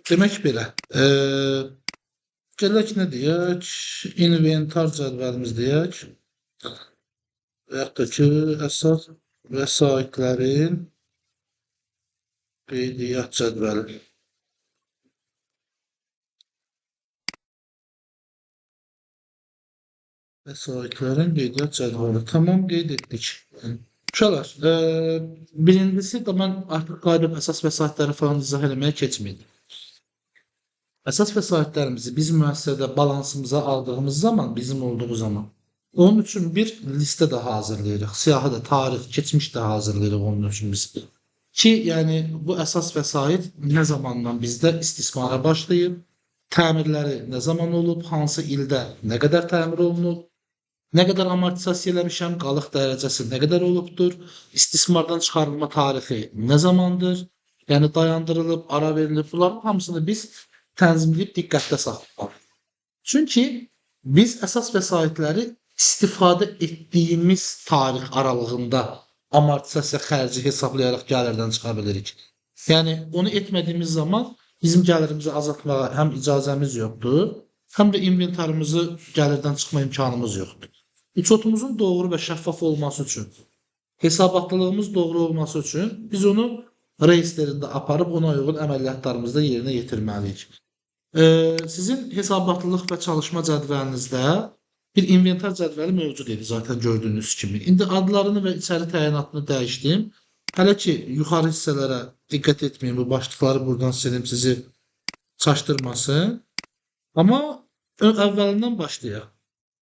Demək belə. Gələk nə deyək? İnventar cədvəlimiz deyək. Və yaxud da ki, əsas vəsaitlərin qeydiyyat cədvəli. Vəsaitlərin qeydiyyat cədvəli. Tamam, qeyd etdik. Uşaqlar, birincisi də mən artıq qayıdıb əsas vəsaitləri falan izah eləməyə keçməyim. Əsas vəsaitlərimizi biz müəssisədə balansımıza aldığımız zaman, bizim olduğu zaman, onun üçün bir listə də hazırlayırıq. Siyahı da, tarix, keçmiş də hazırlayırıq onun üçün biz. Ki, yəni bu əsas vəsait nə zamandan bizdə istismara başlayıb, təmirləri nə zaman olub, hansı ildə nə qədər təmir olunub, nə qədər amortizasiya eləmişəm, qalıq dərəcəsi nə qədər olubdur, istismardan çıxarılma tarixi nə zamandır, yəni dayandırılıb, ara verilib, bunların hamısını biz tənzimləyib diqqətdə saxlamalıyıq. Çünki biz əsas vəsaitləri istifadə etdiyimiz tarix aralığında amortizasiya xərci hesablayaraq gəlirdən çıxa bilirik. Yəni onu etmədiyimiz zaman bizim gəlirimizi azaltmağa həm icazəmiz yoxdur, həm də inventarımızı gəlirdən çıxma imkanımız yoxdur. Uçotumuzun doğru və şəffaf olması üçün, hesabatlılığımız doğru olması üçün biz onu reyestrində aparıb ona uyğun əməliyyatlarımızda yerinə yetirməliyik. Sizin hesabatlılıq və çalışma cədvəlinizdə bir inventar cədvəli mövcud idi zaten gördüyünüz kimi. İndi adlarını və içəri təyinatını dəyişdim. Hələ ki yuxarı hissələrə diqqət etməyin, bu başlıqları buradan silim sizi çaşdırmasın. Amma əvvəlindən başlayaq.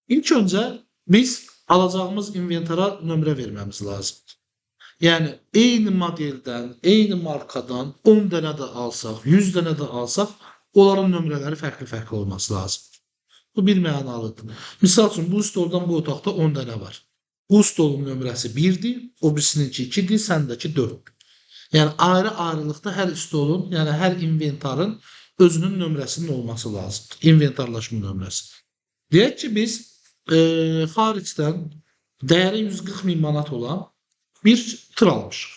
İlk öncə biz alacağımız inventara nömrə verməmiz lazımdır. Yəni eyni modeldən, eyni markadan 10 dənə də alsaq, 100 dənə də alsaq, onların nömrələri fərqli-fərqli olması lazımdır. Bu bir mənalıdır. Misal üçün, bu stoldan bu otaqda 10 dənə var. Bu stolun nömrəsi 1-dir, o birisininki 2-dir, səndəki 4-dür. Yəni ayrı-ayrılıqda hər stolun, yəni hər inventarın özünün nömrəsinin olması lazımdır. İnventarlaşma nömrəsi. Deyək ki, biz xaricdən dəyəri 140 min manat olan bir tır almışıq.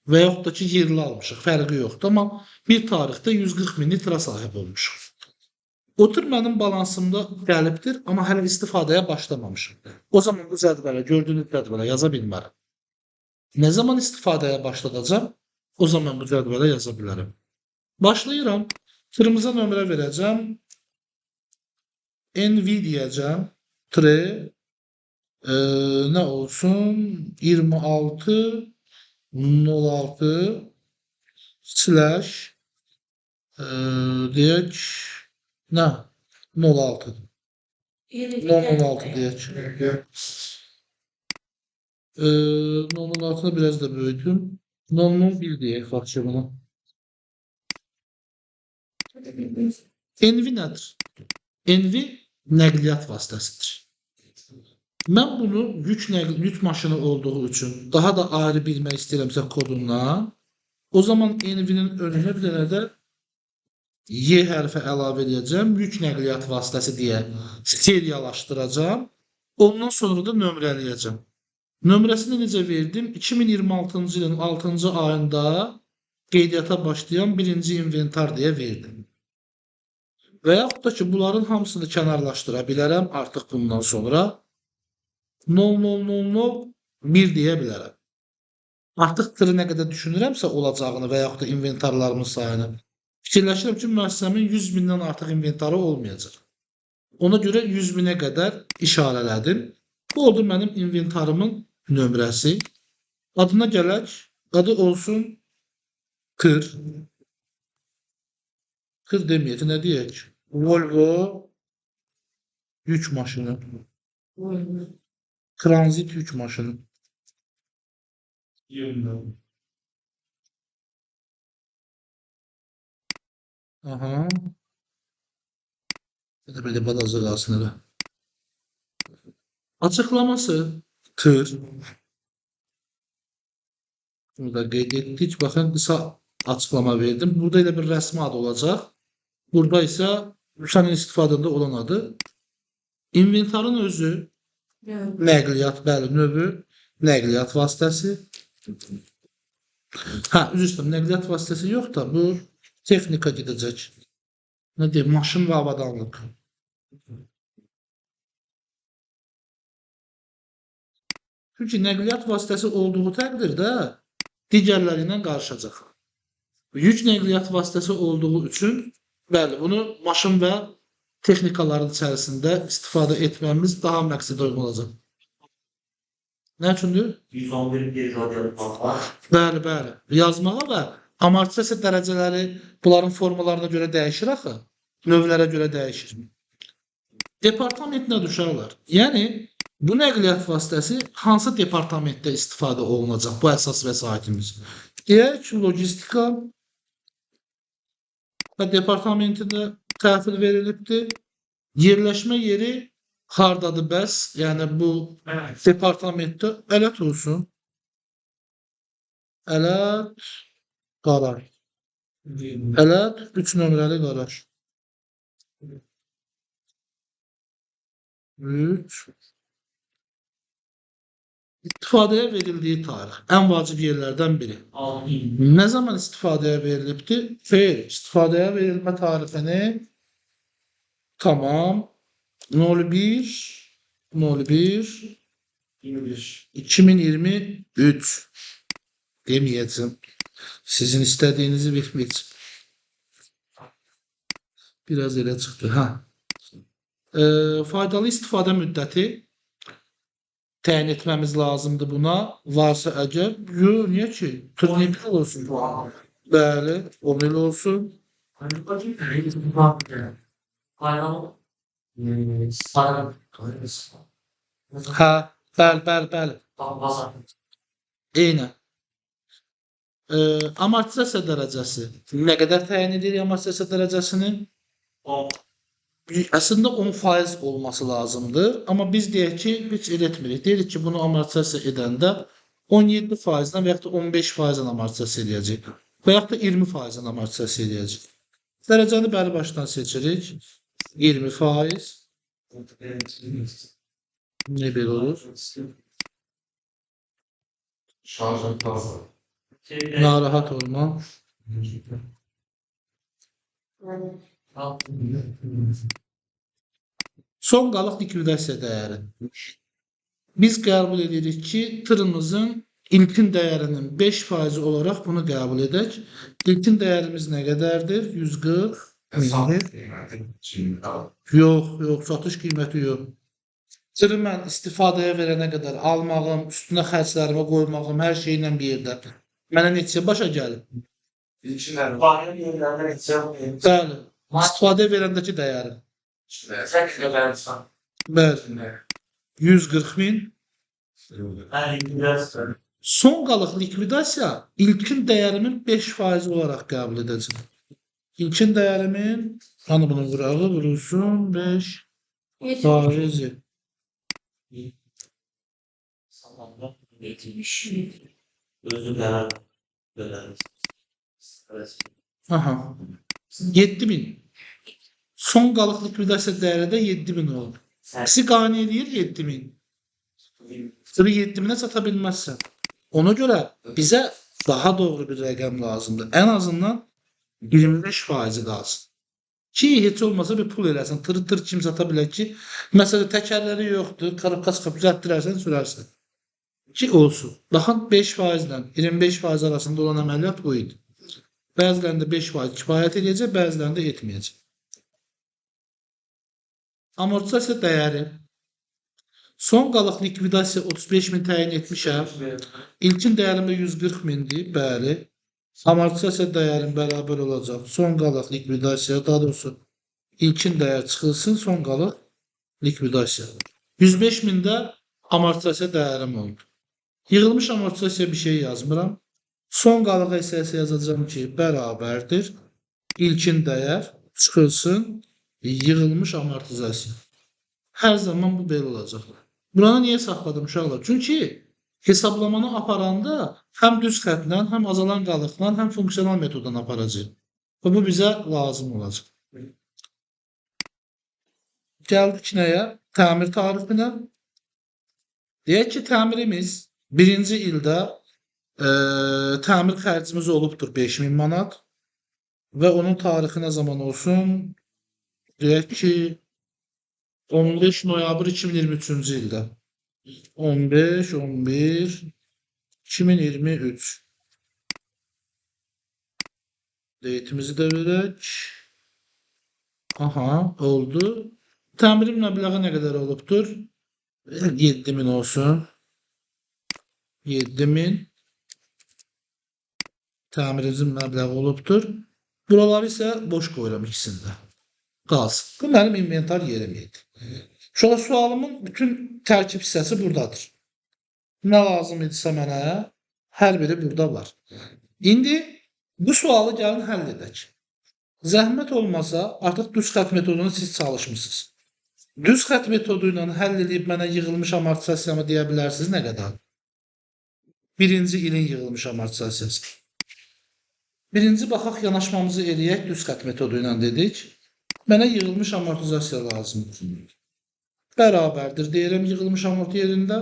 Və yaxud da ki, yerli almışıq, fərqi yoxdur. Amma bir tarixdə 140 minlik tıra sahib olmuşuq. O tır mənim balansımda gəlibdir, amma hələ istifadəyə başlamamışım. O zaman bu cədvələ, gördüyünüz cədvələ yaza bilmərəm. Nə zaman istifadəyə başladacam, o zaman bu cədvələ yaza bilərəm. Başlayıram, tırımıza nömrə verəcəm. NV deyəcəm, tre, nə olsun, 26 06 slash deyək, nə? 06. 006 deyək. 006'nı biraz da böyüdüm. 001 deyək fakçı buna. NV nədir? NV nəqliyyat vasitəsidir. Mən bunu yük maşını olduğu üçün daha da ayrı bilmək istəyirəmsə kodundan, o zaman NV-nin önünə bir dənə də Y hərfi əlavə edəcəm, yük nəqliyyat vasitəsi deyə seriyalaşdıracağam. Ondan sonra da nömrələyəcəm. Nömrəsini necə verdim? 2026-cı ilin 6-cı ayında qeydiyyata başlayan birinci inventar deyə verdim. Və yaxud da ki, bunların hamısını kənarlaşdıra bilərəm artıq bundan sonra 00001 deyə bilərəm. Artıq tırı nə qədər düşünürəmsə olacağını və yaxud da inventarlarımın sayını fikirləşirəm ki, müəssisəmin 100 mindən artıq inventarı olmayacaq. Ona görə 100 minə qədər işarələdim. Bu oldu mənim inventarımın nömrəsi. Adına gələk, adı olsun tır. Tır deməyək, nə deyək? Volvo yük maşını. Transit yük maşını. Aha. Belə balaca qalsın elə. Açıqlaması tır. Bunu da qeyd etdik. Baxın, qısa açıqlama verdim. Burada elə bir rəsmi adı olacaq. Burada isə sənin istifadəndə olan adı. İnventarın özü nəqliyyat, bəli, növü nəqliyyat vasitəsi. Hə, üzr istəyirəm, nəqliyyat vasitəsi yox da bu Texnika gedəcək. Nə deyim, maşın və avadanlıq. Çünki nəqliyyat vasitəsi olduğu təqdirdə digərləri ilə qarışacaq. Yük nəqliyyat vasitəsi olduğu üçün, bəli, bunu maşın və texnikaların içərisində istifadə etməmiz daha məqsədə uyğun olacaq. Nə üçündür? 111 bir yazmağa. Bəli, bəli. Yazmağa və amortizasiya dərəcələri bunların formalarına görə dəyişir axı. Növlərə görə dəyişir. Departament nə uşaqlar? Yəni, bu nəqliyyat vasitəsi hansı departamentdə istifadə olunacaq bu əsas vəsaitimiz? Deyək ki, logistika və departamentində təhvil verilibdir. Yerləşmə yeri hardadır bəs? Yəni, bu departamentdə Ələt olsun. Ələt qaraj. Ələt 3 nömrəli qaraj. 3. İstifadəyə verildiyi tarix ən vacib yerlərdən biri. Nə zaman istifadəyə verilibdir? Xeyr, istifadəyə verilmə tarixini tamam 01 01 2023 deməyəcəm. Sizin istədiyinizi bilməyəcəm. Biraz elə çıxdı. Ha. Faydalı istifadə müddəti təyin etməmiz lazımdır buna. Varsa əgər, yox, niyə ki? 1 il olsun. Bəli, 10 il olsun. Hə, bəli, bəli, bəli. Eynən. Amortizasiya dərəcəsi. Nə qədər təyin edirik amortizasiya dərəcəsini? Əslində 10% olması lazımdır. Amma biz deyək ki, heç elə etmirik. Deyirik ki, bunu amortizasiya edəndə 17%-dən və yaxud da 15%-dən amortizasiya edəcək. Və yaxud da 20%-dən amortizasiya edəcək. Dərəcəni bəri başdan seçirik. 20%. Ne belə olur? Şarjım fazla. Narahat olma. Son qalıq likvidasiya dəyəri. Biz qəbul edirik ki, tırımızın ilkin dəyərinin 5% olaraq bunu qəbul edək. İlkin dəyərimiz nə qədərdir? 140 mindir. Yox, yox, satış qiyməti yox. Tırı mən istifadəyə verənə qədər almağım, üstünə xərclərimi qoymağım, hər şeylə bir yerdə. Mənə neçəyə başa gəlib? Bəli. İstifadə verəndəki dəyəri. Bəli. 140 min. Son qalıq likvidasiya ilkin dəyərimin 5% olaraq qəbul edəcəm. İlkin dəyərimin, hani bunun vurağı vurulsun 5%. Aha. 7000. Son qalıq likvidasiya dəyəri də 7000 oldu. Sizi qane eləyir 7000. Tırı 7000-ə çata bilməzsən. Ona görə bizə daha doğru bir rəqəm lazımdır. Ən azından 25% qalsın. Ki, heç olmasa bir pul eləsin. Tırı tır kim sata bilər ki, məsələn, təkərləri yoxdur, karabka çıxıb düzəltdirərsən, sürərsən. Ki, olsun. Baxın, 5% ilə 25% arasında olan əməliyyat bu idi. Bəzilərində 5% kifayət edəcək, bəzilərində etməyəcək. Amortizasiya dəyəri. Son qalıq likvidasiya 35 min təyin etmişəm. İlkin dəyərim də 140 mindir. Bəli. Amortizasiya dəyərim bərabər olacaq. Son qalıq likvidasiya, daha doğrusu ilkin dəyər çıxılsın, son qalıq likvidasiya. 105 mində amortizasiya dəyərim oldu. Yığılmış amortizasiya bir şey yazmıram. Son qalıq hissəsi yazacağım ki, bərabərdir. İlkin dəyər çıxılsın, yığılmış amortizasiya. Hər zaman bu belə olacaq. Buranı niyə saxladım uşaqlar? Çünki hesablamanı aparanda həm düz xətlə, həm azalan qalıqla, həm funksional metoddan aparacaq. Və bu bizə lazım olacaq. Gəldik nəyə? Təmir tarifinə. Deyək ki, təmirimiz birinci ildə təmir xərcimiz olubdur 5000 manat. Və onun tarixi nə zaman olsun? Deyək ki, 15 noyabr 2023-cü ildə. 15, 11, 2023. Date'imizi də verək. Aha, oldu. Təmirin məbləği nə qədər olubdur? 7000 olsun. 7000 təmirimizin məbləği olubdur. Buraları isə boş qoyuram ikisində. Qalsın. Bu mənim inventar yerim idi. Şöyle sualımın bütün tərkib hissəsi buradadır. Nə lazım idisə mənə, hər biri burada var. İndi bu sualı gəlin həll edək. Zəhmət olmasa artıq düz xətt metodunu siz çalışmısınız. Düz xətt metodu ilə həll edib mənə yığılmış amortizasiyamı deyə bilərsiniz nə qədər? Birinci ilin yığılmış amortizasiyası. Birinci baxaq yanaşmamızı eləyək düz xətt metodu ilə dedik. Mənə yığılmış amortizasiya lazımdır. Bərabərdir deyirəm yığılmış amorti yerində.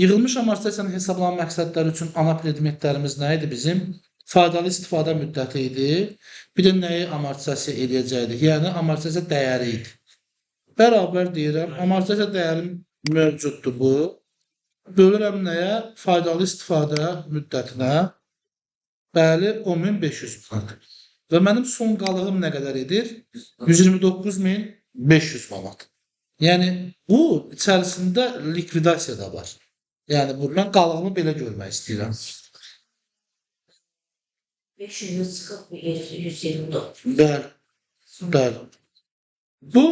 Yığılmış amortizasiyanın hesablanma məqsədləri üçün ana predmetlərimiz nə idi bizim? Faydalı istifadə müddəti idi. Bir də nəyi amortizasiya eləyəcəkdik? Yəni amortizasiya dəyəri idi. Bərabər deyirəm, amortizasiya dəyərim mövcuddur bu. Bölürəm nəyə? Faydalı istifadə müddətinə. Bəli, 10.500 manat. Və mənim son qalığım nə qədər edir? 129.500 manat. Yəni bu içərisində likvidasiya da var. Yəni bu mən qalığımı belə görmək istəyirəm. 500 çıxıb 129. Bəli. Bəli. Bu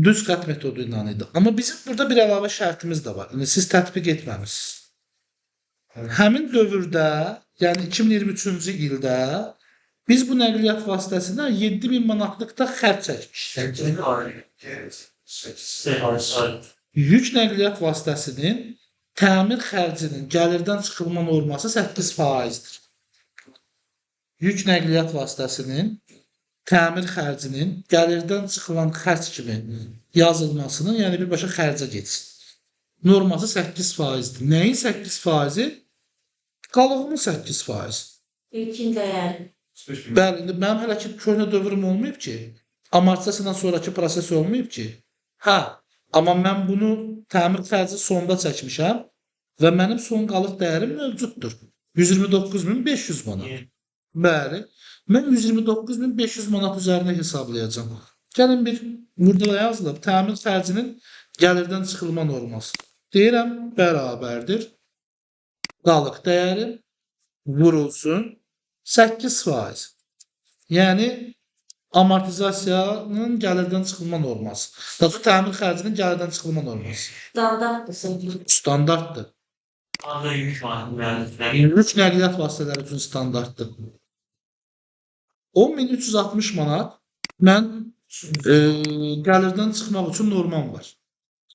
düz xətt metodu ilə idi. Amma bizim burada bir əlavə şərtimiz də var. Yəni siz tətbiq etməmisiniz. Həmin dövrdə, yəni 2023-cü ildə biz bu nəqliyyat vasitəsindən 7000 manatlıq da xərc çəkmişdik. Yük nəqliyyat vasitəsinin təmir xərcinin gəlirdən çıxılma norması 8%-dir. Yük nəqliyyat vasitəsinin təmir xərcinin gəlirdən çıxılan xərc kimi yazılmasının, yəni birbaşa xərcə getsin. Norması 8%-dir. Nəyin 8%-i? Qalığının 8%. İlkin dəyəri. Bəli, indi mənim hələ ki köhnə dövrüm olmayıb ki, amortizasiyadan sonrakı proses olmayıb ki. Hə, amma mən bunu təmir xərci sonda çəkmişəm və mənim son qalıq dəyərim mövcuddur. 129.500 manat. Bəli, mən 129.500 manat üzərinə hesablayacağam. Gəlin bir burada da yazılıb təmir xərcinin gəlirdən çıxılma norması. Deyirəm, bərabərdir. Qalıq dəyəri vurulsun 8%. Yəni amortizasiyanın gəlirdən çıxılma norması. Daha doğrusu təmir xərcinin gəlirdən çıxılma norması. Standartdır sevgili. Standartdır. Yük nəqliyyat vasitələri üçün standartdır. 10.360 manat mən gəlirdən çıxmaq üçün normam var.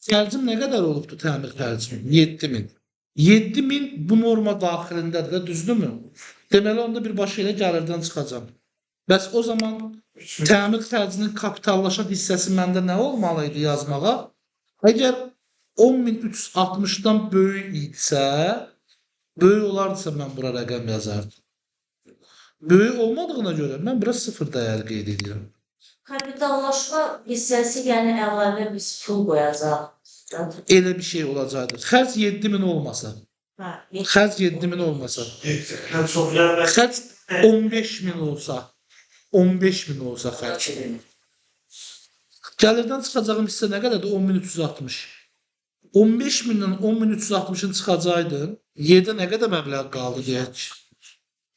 Xərcim nə qədər olubdur təmir xərcim? 7.000. 7.000 bu norma daxilindədir də, düzdürmü? Deməli, onda birbaşa ilə gəlirdən çıxacam. Bəs o zaman təmir xərcinin kapitallaşan hissəsi məndə nə olmalı idi yazmağa? Əgər 10.360-dan böyük idisə, böyük olardısa mən bura rəqəm yazardım. Böyük olmadığına görə mən bura 0 dəyər qeyd edirəm. Kapitallaşma hissəsi, yəni əlavə biz pul qoyacaq. Elə bir şey olacaqdır. Xərc 7.000 olmasa, xərc 7.000 olmasa, xərc 15.000 olsa, 15.000 olsa xərc. Gəlirdən çıxacağım hissə nə qədərdir? 10.360. 15.000-dən 10.360-ın çıxacaqdın. Yerdə nə qədər məbləğ qaldı deyək.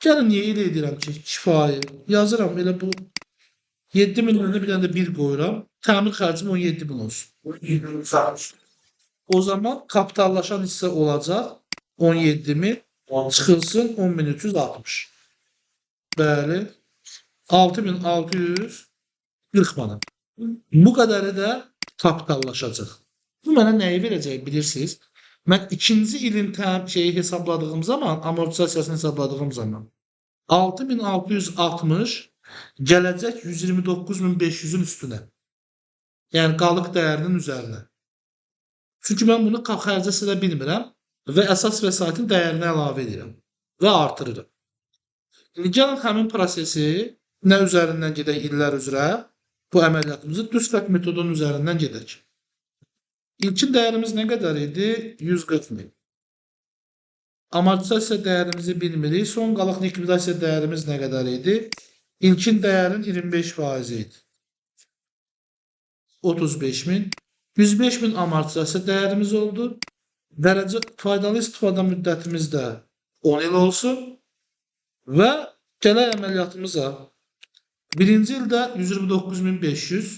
Gəlin niyə elə edirəm ki, kifayə. Yazıram elə bu 7.000 önünə bir dənə də 1 qoyuram. Təmir xərcim 17.000 olsun. O zaman kapitallaşan hissə olacaq 17.000 çıxılsın 10.360. Bəli. 6.640 manat. Bu qədəri də kapitallaşacaq. Bu mənə nəyi verəcək bilirsiniz? Mən ikinci ilin şeyi hesabladığım zaman, amortizasiyasını hesabladığım zaman 6.660 gələcək 129.500-ün üstünə. Yəni qalıq dəyərinin üzərinə. Çünki mən bunu xərcə silə bilmirəm və əsas vəsaitin dəyərinə əlavə edirəm və artırıram. İndi gəlin həmin prosesi Nə üzərindən gedək illər üzrə? Bu əməliyyatımızı düz xətt metodunun üzərindən gedək. İlkin dəyərimiz nə qədər idi? 140 min. Amortizasiya dəyərimizi bilmirik. Son qalıq likvidasiya dəyərimiz nə qədər idi? İlkin dəyərin 25% idi. 35 min. 105 min amortizasiya dəyərimiz oldu. Dərəcə faydalı istifadə müddətimiz də 10 il olsun. Və gələk əməliyyatımıza. Birinci ildə 129.500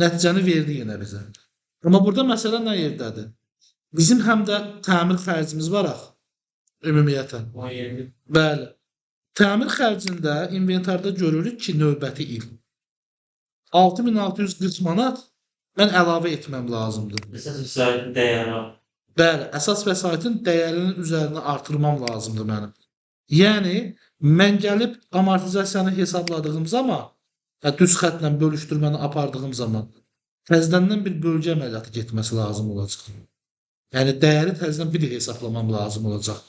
nəticəni verdi yenə bizə. Amma burada məsələ nə yerdədir? Bizim həm də təmir xərcimiz var axı, ümumiyyətlə. 17. Bəli. Təmir xərcində inventarda görürük ki, növbəti il 6640 manat mən əlavə etməm lazımdır. Əsas vəsaitin dəyəri. Bəli, əsas vəsaitin dəyərinin üzərinə artırmam lazımdır mənim. Yəni, mən gəlib amortizasiyanı hesabladığım zaman, düz xəttlə bölüşdürməni apardığım zaman təzdəndən bir bölgə əməliyyatı getməsi lazım olacaq. Yəni, dəyəri təzədən bir də hesablamam lazım olacaq.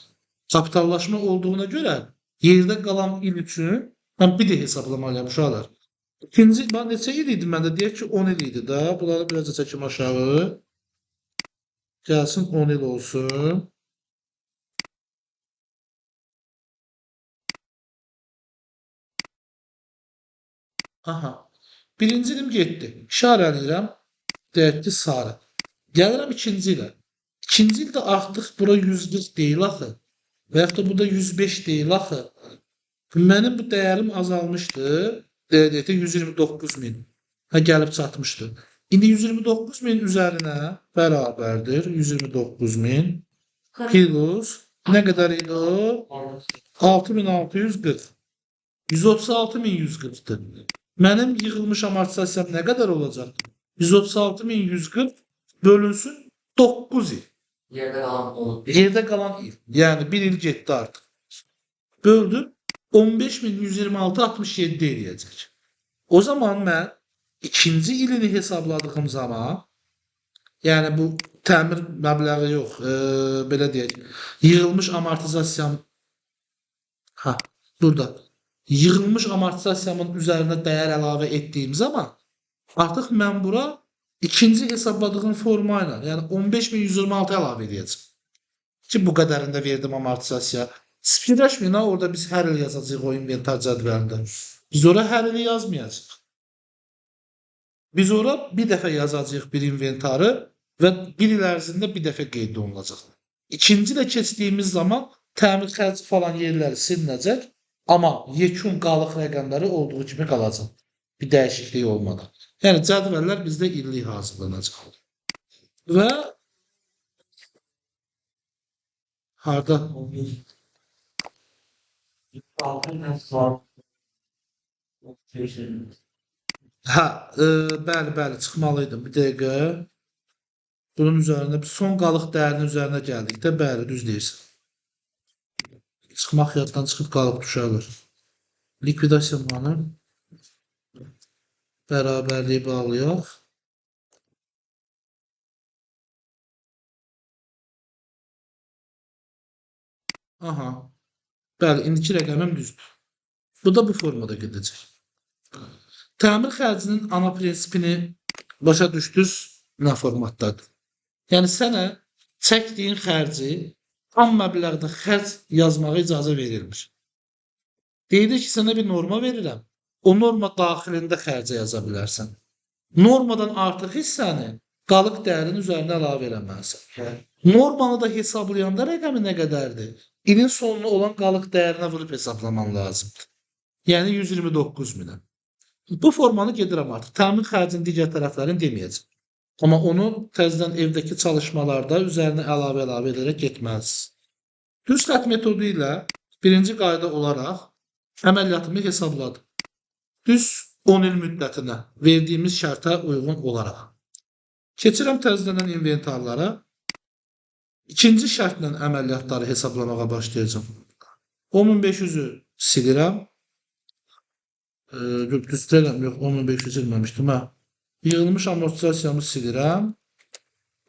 Kapitallaşma olduğuna görə yerdə qalan il üçün mən bir də hesablamalıyam uşaqlar. İkinci, bax, neçə il idi məndə? Deyək ki, 10 il idi da. Bunları biraz da çəkim aşağı. Gəlsin 10 il olsun. Aha. Birinci ilim getdi. İşarələyirəm. Deyək ki, sarı. Gəlirəm ikinci ilə. İkinci ildə artıq bura 140 deyil axı. Və yaxud da burada 105 deyil axı. Mənim bu dəyərim azalmışdı. Deyək ki, 129 min. Ha, gəlib çatmışdı. İndi 129 min üzərinə bərabərdir. 129 min plus nə qədər idi o? 6640. 136.140-dır. Mənim yığılmış amortizasiyam nə qədər olacaq? 136.140 bölünsün 9 il. Yerdə qalan olub. Yerdə qalan il. Yəni bir il getdi artıq. Böldüm. 15.126.67 eləyəcək. O zaman mən ikinci ilini hesabladığım zaman, yəni bu təmir məbləği yox, belə deyək, yığılmış amortizasiyam, ha, burada yığılmış amortizasiyamın üzərinə dəyər əlavə etdiyim zaman artıq mən bura ikinci hesabladığım forma ilə, yəni 15.126 əlavə edəcəm. Ki, bu qədərində verdim amortizasiya. Fikirləşməyin, ha, orada biz hər il yazacağıq o inventar cədvəlində. Biz ora hər il yazmayacağıq. Biz ora bir dəfə yazacağıq bir inventarı və bir il ərzində bir dəfə qeyd olunacaq. İkinci ilə keçdiyimiz zaman təmir xərci falan yerləri silinəcək, amma yekun qalıq rəqəmləri olduğu kimi qalacaq. Bir dəyişiklik olmadan. Yəni cədvəllər bizdə illik hazırlanacaq. Və harda? Hə, bəli, bəli, çıxmalıydım. Bir dəqiqə. Bunun üzərinə, son qalıq dəyərinin üzərinə gəldikdə, bəli, düz deyirsən. Çıxmaq yaddan çıxıb qalıb düşərlər. Likvidasiya manı bərabərliyi bağlayaq. Aha. Bəli, indiki rəqəmim düzdür. Bu da bu formada gedəcək. Təmir xərcinin ana prinsipini başa düşdünüz nə formatdadır? Yəni sənə çəkdiyin xərci tam məbləğdə xərc yazmağa icazə verilmir. Deyilir ki, sənə bir norma verirəm. O norma daxilində xərcə yaza bilərsən. Normadan artıq hissəni qalıq dəyərinin üzərinə əlavə eləməlisən. Normanı da hesablayanda rəqəmi nə qədərdir? İlin sonuna olan qalıq dəyərinə vurub hesablaman lazımdır. Yəni 129 minə. Bu formanı gedirəm artıq. Təmir xərcinin digər tərəflərini deməyəcəm. Amma onu təzədən evdəki çalışmalarda üzərinə əlavə edərək getməlisiniz. Düz xətt metodu ilə birinci qayda olaraq əməliyyatımı hesabladım. Düz 10 il müddətinə verdiyimiz şərtə uyğun olaraq. Keçirəm təzədən inventarlara. İkinci şərtlə əməliyyatları hesablamağa başlayacağam. 10.500-ü silirəm. Düzdürəm, yox, 10.500 silməmişdim. Hə. Yığılmış amortizasiyamı silirəm.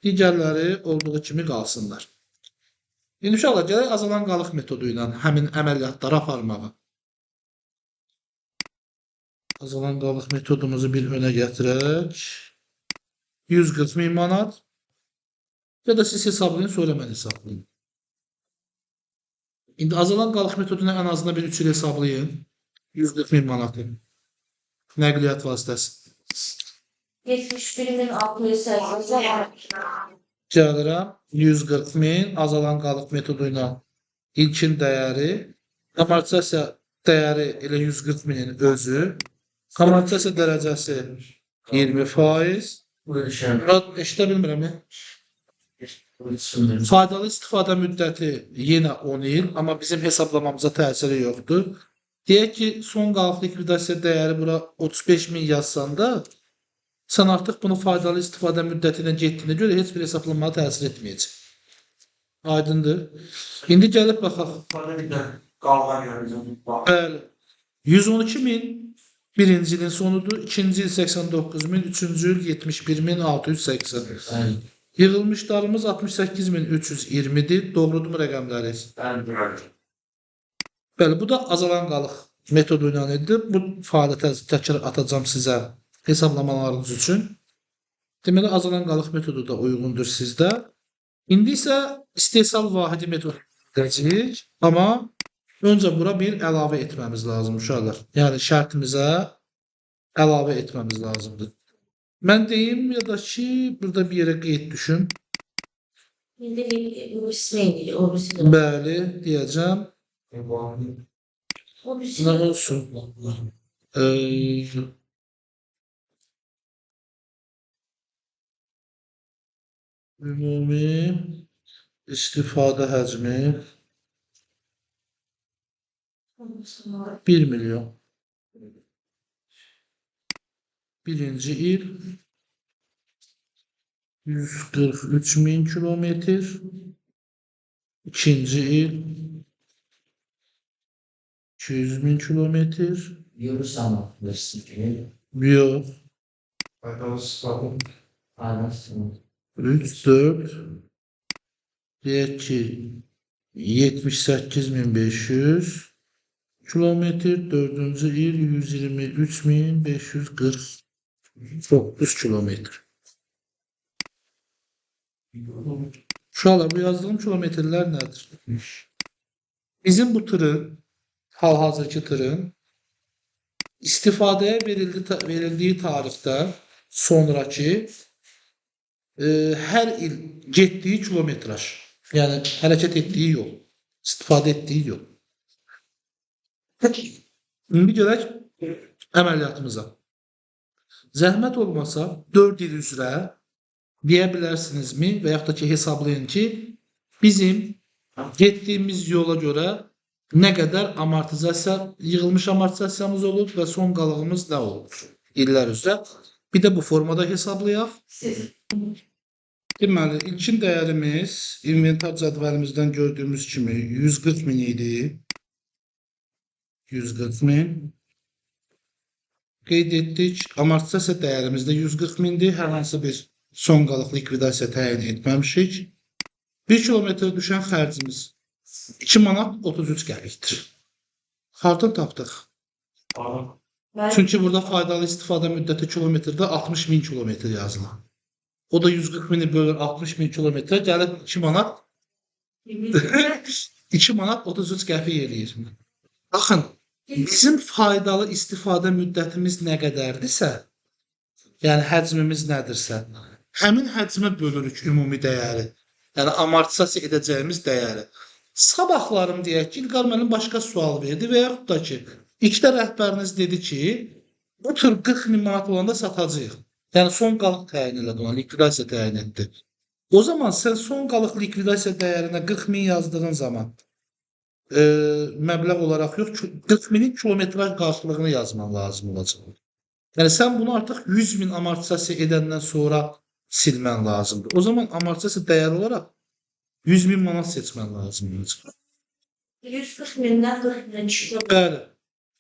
Digərləri olduğu kimi qalsınlar. İndi uşaqlar, gələk azalan qalıq metodu ilə həmin əməliyyatları aparmağa. Azalan qalıq metodumuzu bir önə gətirək. 140 min manat. Ya da siz hesablayın, sonra mən hesablayayım. İndi azalan qalıq metodunu ən azından bir 3 il hesablayın. 140 min manatı. Nəqliyyat vasitəsi. 71.680. Gəlirəm 140 min azalan qalıq metodu ilə ilkin dəyəri, amortizasiya dəyəri elə 140 minin özü, amortizasiya dərəcəsi 20%. Murad, eşidə bilmirəm. Faydalı istifadə müddəti yenə 10 il, amma bizim hesablamamıza təsiri yoxdur. Deyək ki, son qalıq likvidasiya dəyəri bura 35 min yazsan da, sən artıq bunu faydalı istifadə müddəti ilə getdiyinə görə heç bir hesablamaya təsir etməyəcək. Aydındır. İndi gəlib baxaq. Bəli. 112 min birinci ilin sonudur. İkinci il 89 min, üçüncü il 71.680. Bəli. Yığılmışlarımız 68.320-dir. Doğrudur rəqəmləri? Bəli. Bəli, bu da azalan qalıq metodu ilə idi. Bu fəaliyyətə təkrar atacağam sizə hesablamalarınız üçün. Deməli, azalan qalıq metodu da uyğundur sizdə. İndi isə istehsal vahidi metodu edəcəyik, amma öncə bura bir əlavə etməmiz lazım uşaqlar. Yəni şərtimizə əlavə etməmiz lazımdır. Mən deyim ya da ki, burada bir yerə qeyd düşüm. İndi o birisi neydi? O birisi de. Bəli, deyəcəm. O birisi Nə olsun? Ümumi istifadə həcmi 1 milyon. Birinci il 143 min kilometr. İkinci il 200 min kilometr. Yox. Yox. 3, 4, deyək ki, 78.500 kilometr, dördüncü il 123.549 kilometr. Uşaqlar, bu yazdığım kilometrlər nədir? Bizim bu tırın, hal-hazırki tırın istifadəyə verildiyi tarixdə sonraki hər il getdiyi kilometraj, yəni hərəkət etdiyi yol, istifadə etdiyi yol. İndi gələk əməliyyatımıza. Zəhmət olmasa 4 il üzrə deyə bilərsinizmi və yaxud da ki, hesablayın ki, bizim getdiyimiz yola görə nə qədər amortizasiya, yığılmış amortizasiyamız olub və son qalığımız nə olub illər üzrə. Bir də bu formada hesablayaq. Deməli, ilkin dəyərimiz inventar cədvəlimizdən gördüyümüz kimi 140 min idi. 140 min. Qeyd etdik. Amortizasiya dəyərimiz də 140 mindir. Hər hansı bir son qalıq likvidasiya təyin etməmişik. 1 kilometrə düşən xərcimiz 2 manat 33 qəpikdir. Hardan tapdıq? Çünki burada faydalı istifadə müddəti kilometrdə 60 min kilometr yazılır. O da 140 mini bölür 60 min kilometrə, gəlir 2 manat 2 manat 33 qəpik eləyir. Baxın, bizim faydalı istifadə müddətimiz nə qədərdirsə, yəni həcmimiz nədirsə, həmin həcmə bölürük ümumi dəyəri. Yəni amortizasiya edəcəyimiz dəyəri. Sabahlarım deyək ki, İlqar müəllim başqa sual verdi və yaxud da ki, ilkdə rəhbəriniz dedi ki, bu tır 40 min manat olanda satacağıq. Yəni son qalıq təyin elədi ona, likvidasiya təyin etdi. O zaman sən son qalıq likvidasiya dəyərinə 40 min yazdığın zaman məbləğ olaraq yox, 40 minin kilometraj qarşılığını yazman lazım olacaq. Yəni sən bunu artıq 100 min amortizasiya edəndən sonra silmən lazımdır. O zaman amortizasiya dəyəri olaraq 100 min manat seçmən lazım olacaq. 140 mindən 40 minə çıxdı. Bəli.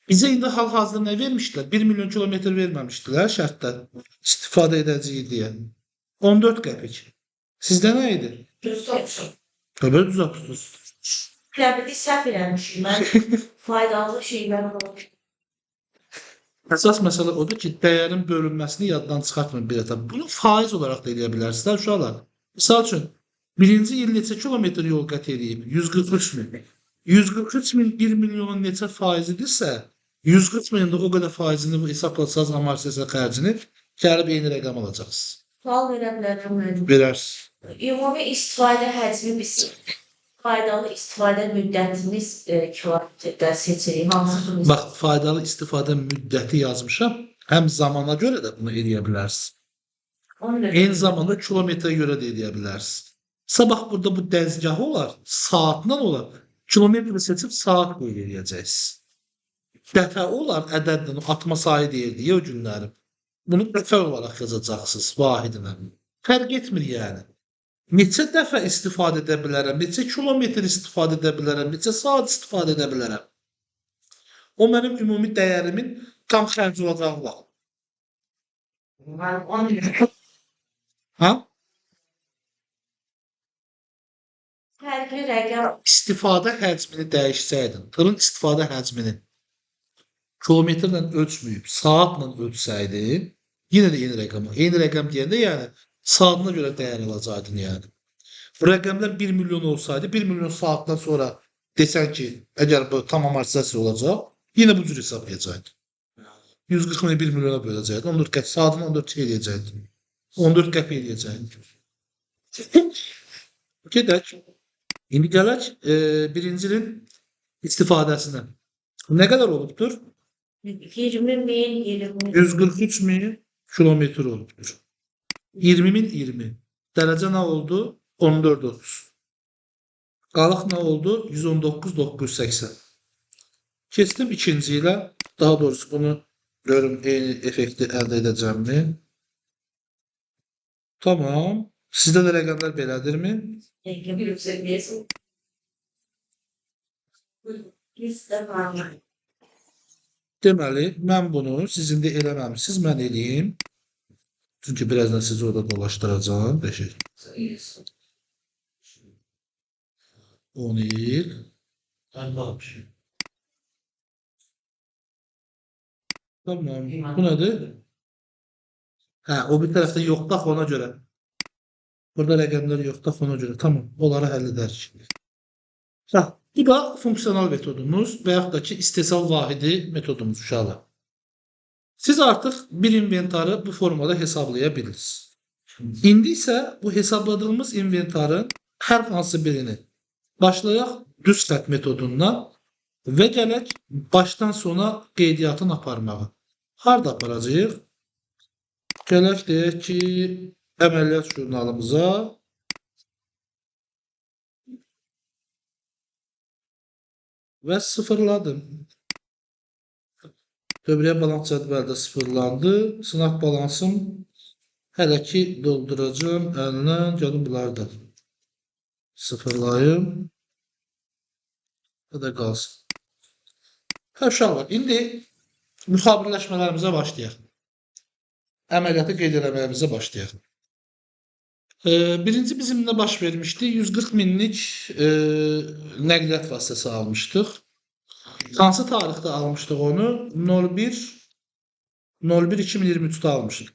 Bizə indi hal-hazırda nə vermişdilər? 1 milyon kilometr verməmişdilər şərtdə istifadə edəcəyi deyə. 14 qəpik. Sizdə nə idi? 190. Təbii düz atdınız. Qəpiki səhv eləmişim mən. Faydalı şeylər olmuş. Əsas məsələ odur ki, dəyərin bölünməsini yaddan çıxartmayın bir etap. Bunu faiz olaraq da eləyə bilərsiniz, uşaqlar. Misal üçün, birinci il neçə kilometr yol qət eləyib? 143 min. 143 min 1 milyonun neçə faizidirsə, 140 minin də o qədər faizini hesablasanız amortizasiya xərcini, gəlib eyni rəqəm alacaqsınız. Sual verə bilərəm müəllim. Verərsiniz. Ümumi istifadə həcmi biz faydalı istifadə müddətini kilometrdə seçirik. Hansı bunu? Bax, faydalı istifadə müddəti yazmışam. Həm zamana görə də bunu eləyə bilərsiniz. Onu da Eyni zamanda kilometrə görə də eləyə bilərsiniz. Sabah burada bu dəzgahı olar, saatla olar. Kilometri seçib saat qeyd eləyəcəksiniz. Dəfə olar, ədədlə atma sayı deyirdi ya o günləri. Bunu dəfə olaraq yazacaqsınız vahidinə. Fərq etmir yəni. Neçə dəfə istifadə edə bilərəm, neçə kilometr istifadə edə bilərəm, neçə saat istifadə edə bilərəm. O mənim ümumi dəyərimin tam xərc olacağı vaxt. Ha? Fərqli rəqəm İstifadə həcmini dəyişsəydin, tırın istifadə həcmini kilometrlə ölçməyib, saatla ölçsəydin, yenə də eyni rəqəm. Eyni rəqəm deyəndə yəni saatına görə dəyər alacaqdın yəni. Bu rəqəmlər 1 milyon olsaydı, 1 milyon saatdan sonra desən ki, əgər bu tam amortizasiya olacaq, yenə bu cür hesablayacaqdın. 140 mini 1 milyona böləcəkdin, 14 qəpik, saatını 14 şey eləyəcəkdin. 14 qəpik eləyəcəkdin. Gedək. İndi gələk birinci ilin istifadəsinə. Nə qədər olubdur? 20 min, 20 143 min kilometr olubdur. 20 min 20. Dərəcə nə oldu? 14,30. Qalıq nə oldu? 119,980. Keçdim ikinci ilə. Daha doğrusu bunu görüm eyni effekti əldə edəcəmmi? Tamam. Sizdə də rəqəmlər belədirmi? Deməli, mən bunu siz indi eləməmisiniz, mən eləyim. Çünki birazdan sizi orada dolaşdıracağım. 5 10 il. Tamam. Bu nədir? Hə, o bir tərəfdə yoxdur axı ona görə. Burada rəqəmlər yoxdur axı ona görə. Tamam, onları həll edərik. Hə, bu da funksional metodumuz və yaxud da ki, istehsal vahidi metodumuz uşaqlar. Siz artıq bir inventarı bu formada hesablaya bilirsiniz. İndi isə bu hesabladığımız inventarın hər hansı birini başlayaq düz xətt metodundan və gələk başdan sona qeydiyyatını aparmağa. Harda aparacağıq? Gələk deyək ki, əməliyyat jurnalımıza və sıfırladım. Dövriyyə balans cədvəli də sıfırlandı. Sınaq balansım hələ ki dolduracağım əllə. Gəlin bunları da sıfırlayım. Bu da qalsın. Hə, uşaqlar, indi müxabirləşmələrimizə başlayaq. Əməliyyatı qeyd eləməyimizə başlayaq. Birinci bizim nə baş vermişdi? 140 minlik nəqliyyat vasitəsi almışdıq. Hansı tarixdə almışdıq onu? 01.01.2023-də almışdıq.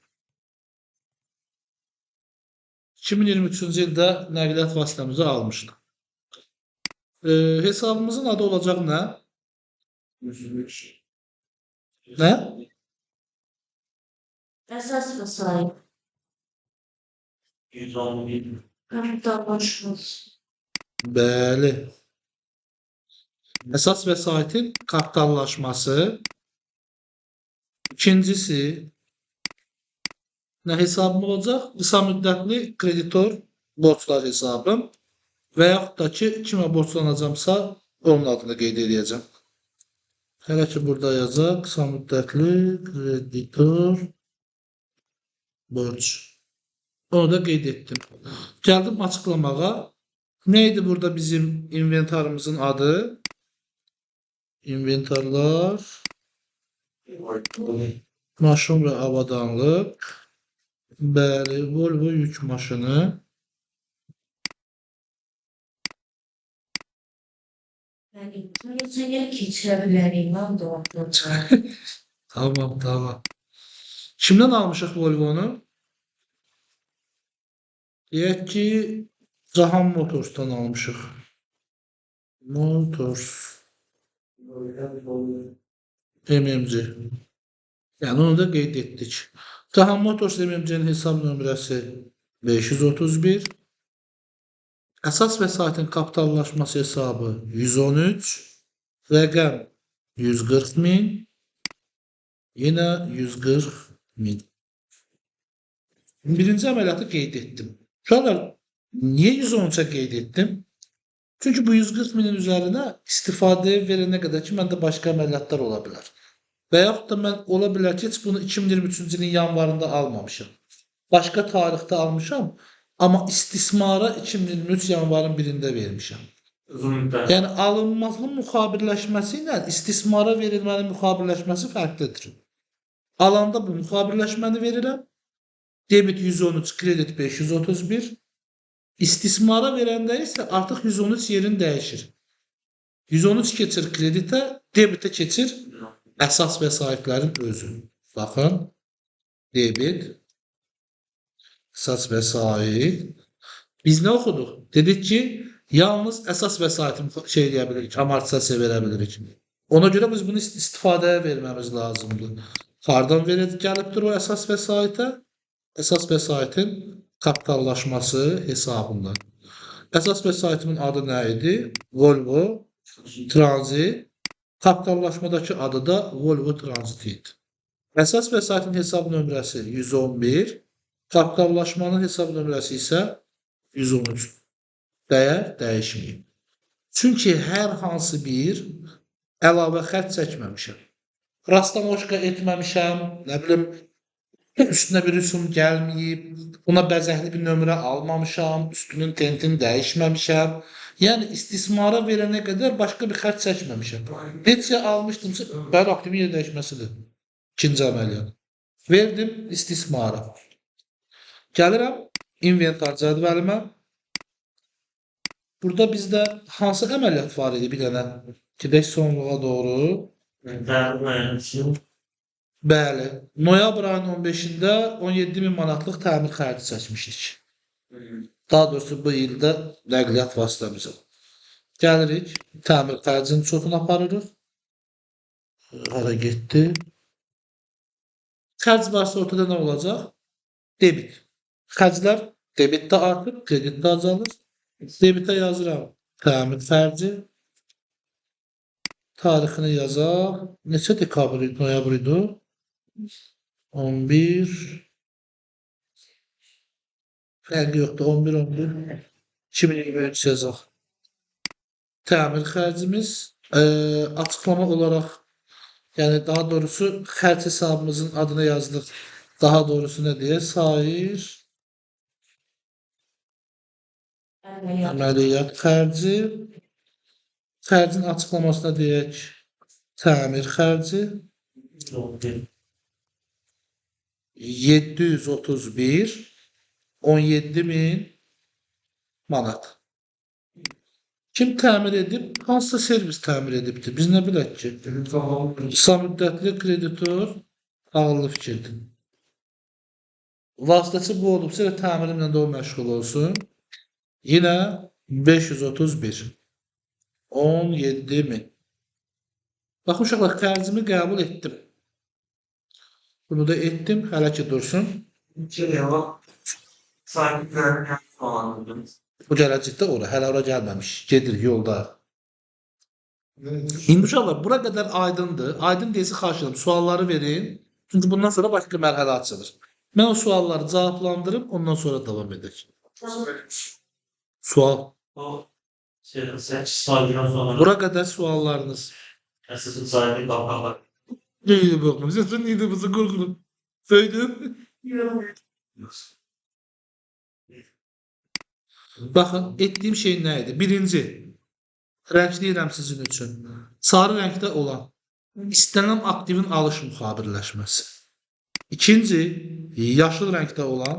2023-cü ildə nəqliyyat vasitəmizi almışdıq. Hesabımızın adı olacaq nə? Nə? Əsas vəsait. 111. Kapitallaşması. Bəli. Əsas vəsaitin kapitallaşması. İkincisi, nə hesabım olacaq? Qısa müddətli kreditor borclar hesabım və yaxud da ki, kimə borclanacamsa onun adını qeyd edəcəm. Hələ ki, burada yazacaq qısa müddətli kreditor borc. Onu da qeyd etdim. Gəldim açıqlamağa. Nə idi burada bizim inventarımızın adı? İnventarlar, maşın və avadanlıq. Bəli, Volvo yük maşını. Yəni, keçən il keçirə bilərik, mən də orada. Tamam, tamam. Kimdən almışıq Volvo'nu? Deyək ki, Cahan Motors'dan almışıq. Motors. MMC. Yəni onu da qeyd etdik. Cahan Motors MMC-nin hesab nömrəsi 531. Əsas vəsaitin kapitallaşması hesabı 113. Rəqəm 140 min. Yenə 140 min. Birinci əməliyyatı qeyd etdim. Uşaqlar, niyə 113-ə qeyd etdim? Çünki bu 140 minin üzərinə istifadəyə verənə qədər ki, məndə başqa əməliyyatlar ola bilər. Və yaxud da mən ola bilər ki, heç bunu 2023-cü ilin yanvarında almamışam. Başqa tarixdə almışam, amma istismara 2023 yanvarın 1-də vermişəm. Uzun müddət. Yəni alınmasının müxabirləşməsi ilə istismara verilmənin müxabirləşməsi fərqlidir. Alanda bu müxabirləşməni verirəm. Debit 113, kredit 531. İstismara verəndə isə artıq 113 yerini dəyişir. 113 keçir kreditə, debitə keçir əsas vəsaitlərin özü. Baxın, debit, əsas vəsait. Biz nə oxuduq? Dedik ki, yalnız əsas vəsaiti şey eləyə bilirik, amortizasiya verə bilirik. Ona görə biz bunu istifadəyə verməmiz lazımdır. Hardan gəlibdir o əsas vəsaitə? Əsas vəsaitin kapitallaşması hesabından. Əsas vəsaitimin adı nə idi? Volvo Transit. Kapitallaşmadakı adı da Volvo Transit idi. Əsas vəsaitin hesab nömrəsi 111, kapitallaşmanın hesab nömrəsi isə 113. Dəyər dəyişməyib. Çünki hər hansı bir əlavə xərc çəkməmişəm. Rastamoşka etməmişəm, nə bilim, üstünə bir rüsum gəlməyib, buna bəzəkli bir nömrə almamışam, üstünün tentini dəyişməmişəm. Yəni istismara verənə qədər başqa bir xərc çəkməmişəm. Neçə almışdımsa, bəli, aktivin yer dəyişməsidir. İkinci əməliyyat. Verdim istismara. Gəlirəm inventar cədvəlimə. Burada bizdə hansı əməliyyat var idi bir dənə? Gedək sonluğa doğru. Bəli, noyabr ayının 15-də 17.000 manatlıq təmir xərci çəkmişdik. Daha doğrusu bu ildə nəqliyyat vasitəmizə. Gəlirik, təmir xərcinin çoxunu aparırıq. Hara getdi? Xərc varsa ortada nə olacaq? Debit. Xərclər debitdə artır, kreditdə azalır. Debitə yazıram təmir xərci. Tarixini yazaq. Neçə dekabr idi, noyabr idi? 11. Fərqi yoxdur. 11, 11. 2023 yazaq. Təmir xərcimiz açıqlama olaraq, yəni daha doğrusu xərc hesabımızın adını yazdıq. Daha doğrusu nə deyə? Sair əməliyyat xərci. Xərcin açıqlamasına deyək təmir xərci 731 17.000 manat. Kim təmir edib? Hansısa servis təmir edibdir? Biz nə bilək ki? Qısa müddətli kreditor ağıllı fikirdir. Vasitəçi bu olubsa elə təmirimlə də o məşğul olsun. Yenə 531 17.000. Baxın uşaqlar, xərcimi qəbul etdim. Bunu da etdim. Hələ ki dursun. Bu gələcəkdə ora. Hələ ora gəlməmiş. Gedir yolda. İndi uşaqlar, bura qədər aydındır. Aydın deyilsə xahiş edirəm. Sualları verin. Çünki bundan sonra başqa mərhələ açılır. Mən o sualları cavablandırım, ondan sonra davam edək. Sual. Bura qədər suallarınız. Neydi baxım? Sən neydi bu qorxurum? Söydüm. Baxın, etdiyim şey nə idi? Birinci, rəngləyirəm sizin üçün. Sarı rəngdə olan istənilən aktivin alış müxabirləşməsi. İkinci, yaşıl rəngdə olan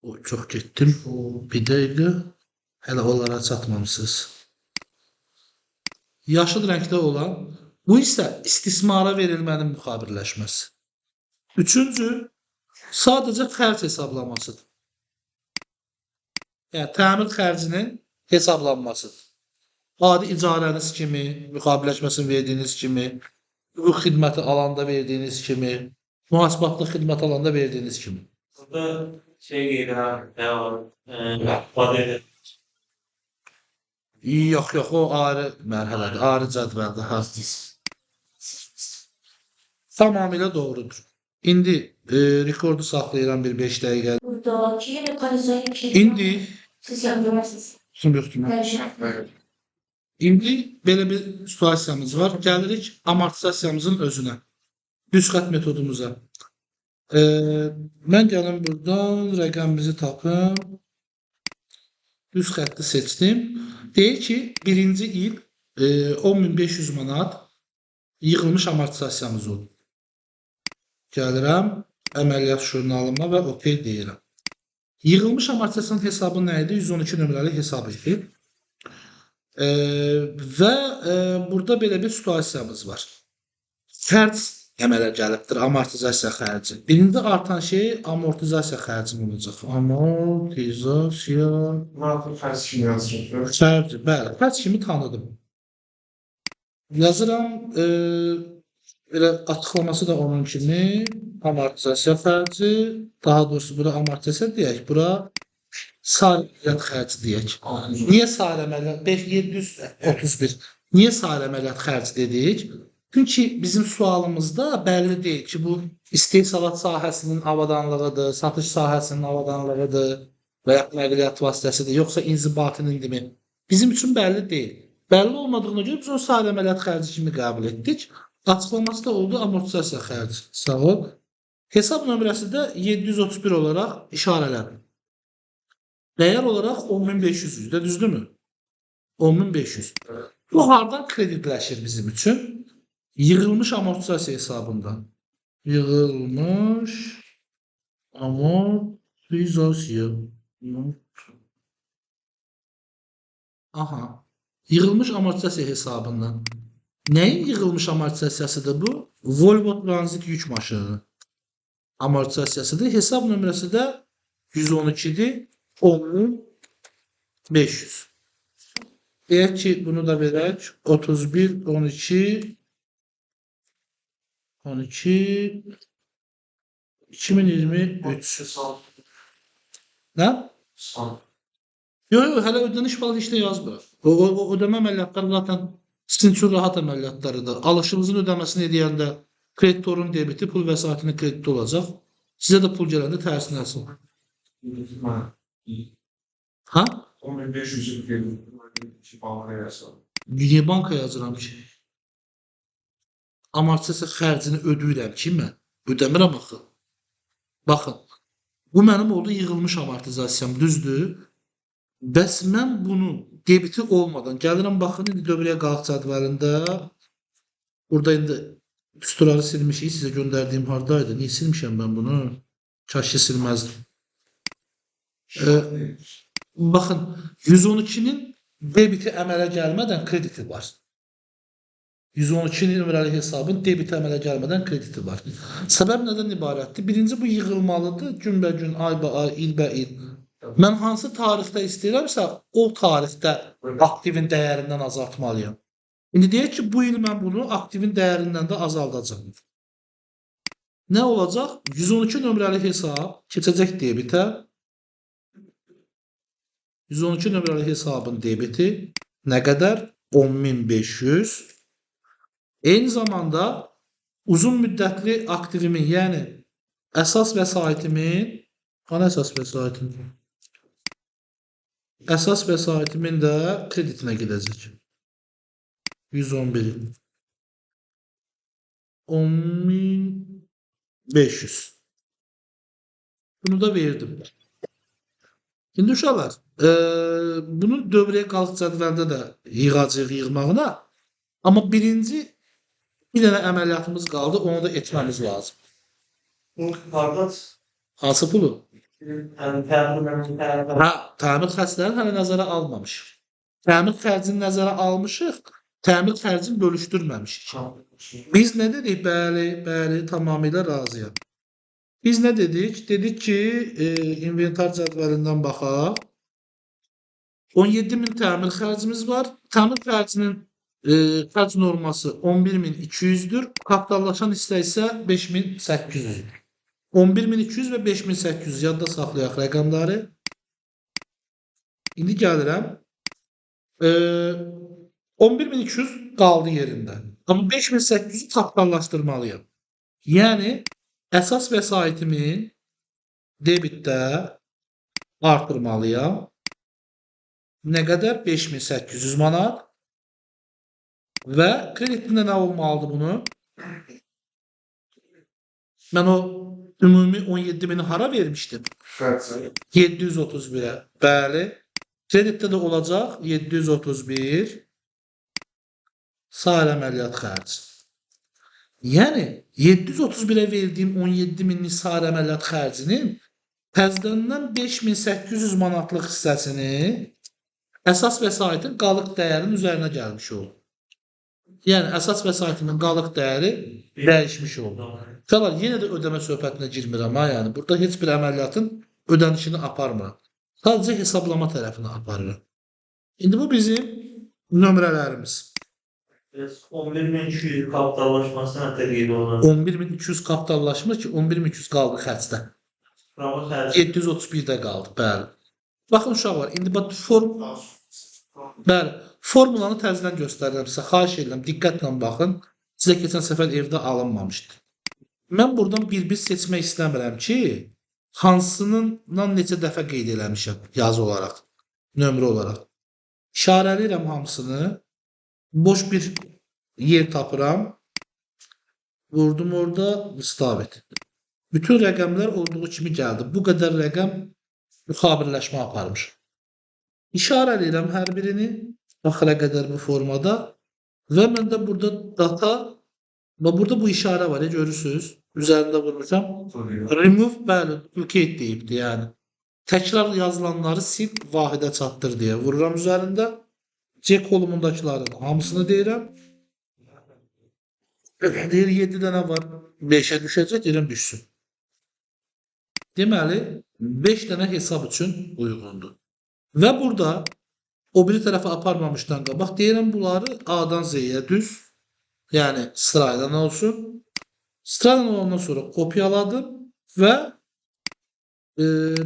o, çox getdim. Bir dəqiqə. Hələ onlara çatmamışsınız. Yaşıl rəngdə olan Bu isə istismara verilmənin müxabirləşməsi. Üçüncü, sadəcə xərc hesablamasıdır. Yəni, təmir xərcinin hesablanmasıdır. Adi icarəniz kimi, müqaviləşməsini verdiyiniz kimi, hüquq xidməti alanda verdiyiniz kimi, mühasibatlı xidmət alanda verdiyiniz kimi. Burada şey qeyd edirəm, nə var? İfadə. Yox, yox, o ayrı mərhələdir, ayrı cədvəldir. Hə. Tamamilə doğrudur. İndi rekordu saxlayıram bir 5 dəqiqə. Buradaki mekanize İndi siz yapıyorsunuz. kim yoxdur? Her İndi belə bir situasiyamız var. Gəlirik amortizasiyamızın özünə. Düz xətt metodumuza. Mən gəlim buradan rəqəmimizi tapım. Düz xətti seçdim. Deyir ki, birinci il 10.500 manat yığılmış amortizasiyamız oldu. Gəlirəm əməliyyat jurnalıma və OK deyirəm. Yığılmış amortizasiyanın hesabı nə idi? 112 nömrəli hesab idi. Və burada belə bir situasiyamız var. Xərc əmələ gəlibdir, amortizasiya xərci. Birinci artan şey amortizasiya xərci olacaq. Amortizasiya Xərc kimi yazacaqlar. xərci, bəli, xərc kimi tanıdım. Yazıram, belə açıqlaması da onun kimi amortizasiya xərci, daha doğrusu bura amortizasiya deyək, bura sair əməliyyat xərci deyək. Niyə sair əməliyyat 731? Niyə sair əməliyyat xərci dedik? Çünki bizim sualımızda bəlli deyil ki, bu istehsalat sahəsinin avadanlığıdır, satış sahəsinin avadanlığıdır və ya nəqliyyat vasitəsidir, yoxsa inzibatınındırmı? Bizim üçün bəlli deyil. Bəlli olmadığına görə biz onu sair əməliyyat xərci kimi qəbul etdik. Açıqlaması da oldu amortizasiya xərci. Sağ ol. Hesab nömrəsi də 731 olaraq işarələdim. Dəyər olaraq 10.500 idi, düzdürmü? 10.500. Bu hardan kreditləşir bizim üçün? Yığılmış amortizasiya hesabından. Yığılmış amortizasiya. Aha. Yığılmış amortizasiya hesabından. Nəyin yığılmış amortizasiyasıdır bu? Volvo Transit yük maşınının amortizasiyasıdır. Hesab nömrəsi də 112-dir. 10.500. Deyək ki, bunu da verək. 31, 12, 12, 2023. Son. Nə? Son. Yox, yox, hələ ödəniş falan heç nə yazmır. O ödəmə əməliyyatları zaten sizin üçün rahat əməliyyatlarıdır. Alışınızın ödəməsini edəndə kreditorun debiti, pul vəsaitinin krediti olacaq. Sizə də pul gələndə tərsinə əsl. Ha? 10.500 gelir. Bankaya yazalım. Niyə banka yazıram ki? Amortizasiya xərcini ödəyirəm ki mən? Ödəmirəm axı. Baxın, bu mənim oldu yığılmış amortizasiyam, düzdür? Bəs mən bunu debiti olmadan gəlirəm, baxın indi dövrəyə qalx cədvəlində. Burada indi düsturları silmişik, sizə göndərdiyim hardaydı? Niyə silmişəm mən bunu? Kaş ki silməzdim. Baxın, 112-nin debiti əmələ gəlmədən krediti var. 112 nömrəli hesabın debiti əmələ gəlmədən krediti var. Səbəb nədən ibarətdir? Birinci, bu yığılmalıdır. Günbəgün, ayba-ay, ilbə-il. Mən hansı tarixdə istəyirəmsə, o tarixdə aktivin dəyərindən azaltmalıyam. İndi deyək ki, bu il mən bunu aktivin dəyərindən də azaldacağam. Nə olacaq? 112 nömrəli hesab keçəcək debitə. 112 nömrəli hesabın debiti nə qədər? 10.500. Eyni zamanda uzun müddətli aktivimin, yəni əsas vəsaitimin, hanı əsas vəsaitimin? Əsas vəsaitimin də kreditinə gedəcək. 111. 10.500. Bunu da verdim. İndi uşaqlar, bunun dövrəyə qalx cədvəlində də yığacağıq yığmağına. Amma birinci bir dənə əməliyyatımız qaldı, onu da etməmiz lazım. Bu harda? Hansı pulu? Yəni təmir Hə, təmir xərclərini hələ nəzərə almamışıq. Təmir xərcini nəzərə almışıq. Təmir xərcini bölüşdürməmişik. Biz nə dedik? Bəli, bəli, tamamilə razıyam. Biz nə dedik? Dedik ki, inventar cədvəlindən baxaq. 17.000 təmir xərcimiz var. Təmir xərcinin xərc norması 11.200-dür. Kapitallaşan hissə isə 5.800-dür. 11.200 və 5.800 yadda saxlayaq rəqəmləri. İndi gəlirəm. 11.200 qaldı yerində. Amma 5.800-ü kapitallaşdırmalıyam. Yəni əsas vəsaitimi debitdə artırmalıyam. Nə qədər? 5.800 manat. Və kreditində nə olmalıdır bunu? Mən o ümumi 17.000-i hara vermişdim? Xərci. 731-ə. Bəli. Kreditdə də olacaq 731 sair əməliyyat xərci. Yəni 731-ə verdiyim 17.000-lik sair əməliyyat xərcinin təzədən 5.800 manatlıq hissəsini əsas vəsaitin qalıq dəyərinin üzərinə gəlmiş oldu. Yəni əsas vəsaitimin qalıq dəyəri dəyişmiş oldu. Uşaqlar, yenə də ödəmə söhbətinə girmirəm ha, yəni burada heç bir əməliyyatın ödənişini aparmıram. Sadəcə hesablama tərəfini aparıram. İndi bu bizim nömrələrimiz. 11.200 kapitallaşması nə qeyd olunur? 11.200 kapitallaşma ki, 11.200 qaldı xərcdə. Prama xərci 731-də qaldı, bəli. Baxın uşaqlar, indi bax bəli, formulanı təzədən göstərirəm sizə. Xahiş edirəm, diqqətlə baxın. Sizə keçən səfər evdə alınmamışdı. Mən buradan bir-bir seçmək istəmirəm ki, hansının neçə dəfə qeyd eləmişəm yazı olaraq, nömrə olaraq. İşarələyirəm hamısını. Boş bir yer tapıram. Vurdum orada, stavit. Bütün rəqəmlər olduğu kimi gəldi. Bu qədər rəqəm müxabirləşmə aparmış. İşarələyirəm hər birini axıra qədər bu formada və məndə burada data və burada bu işarə var, görürsünüz. Üzərində vurmuşam. Remove, bəli, duplicate deyibdi, yəni. Təkrar yazılanları sil, vahidə çatdır deyə vururam üzərində. C kolumundakıların hamısını deyirəm. Deyir 7 dənə var, 5-ə düşəcək, deyirəm düşsün. Deməli, 5 dənə hesab üçün uyğundur. Və burada o biri tərəfə aparmamışdan qabaq deyirəm bunları A-dan Z-yə düz, yəni sırayla olsun. Sırayla olandan sonra kopyaladım və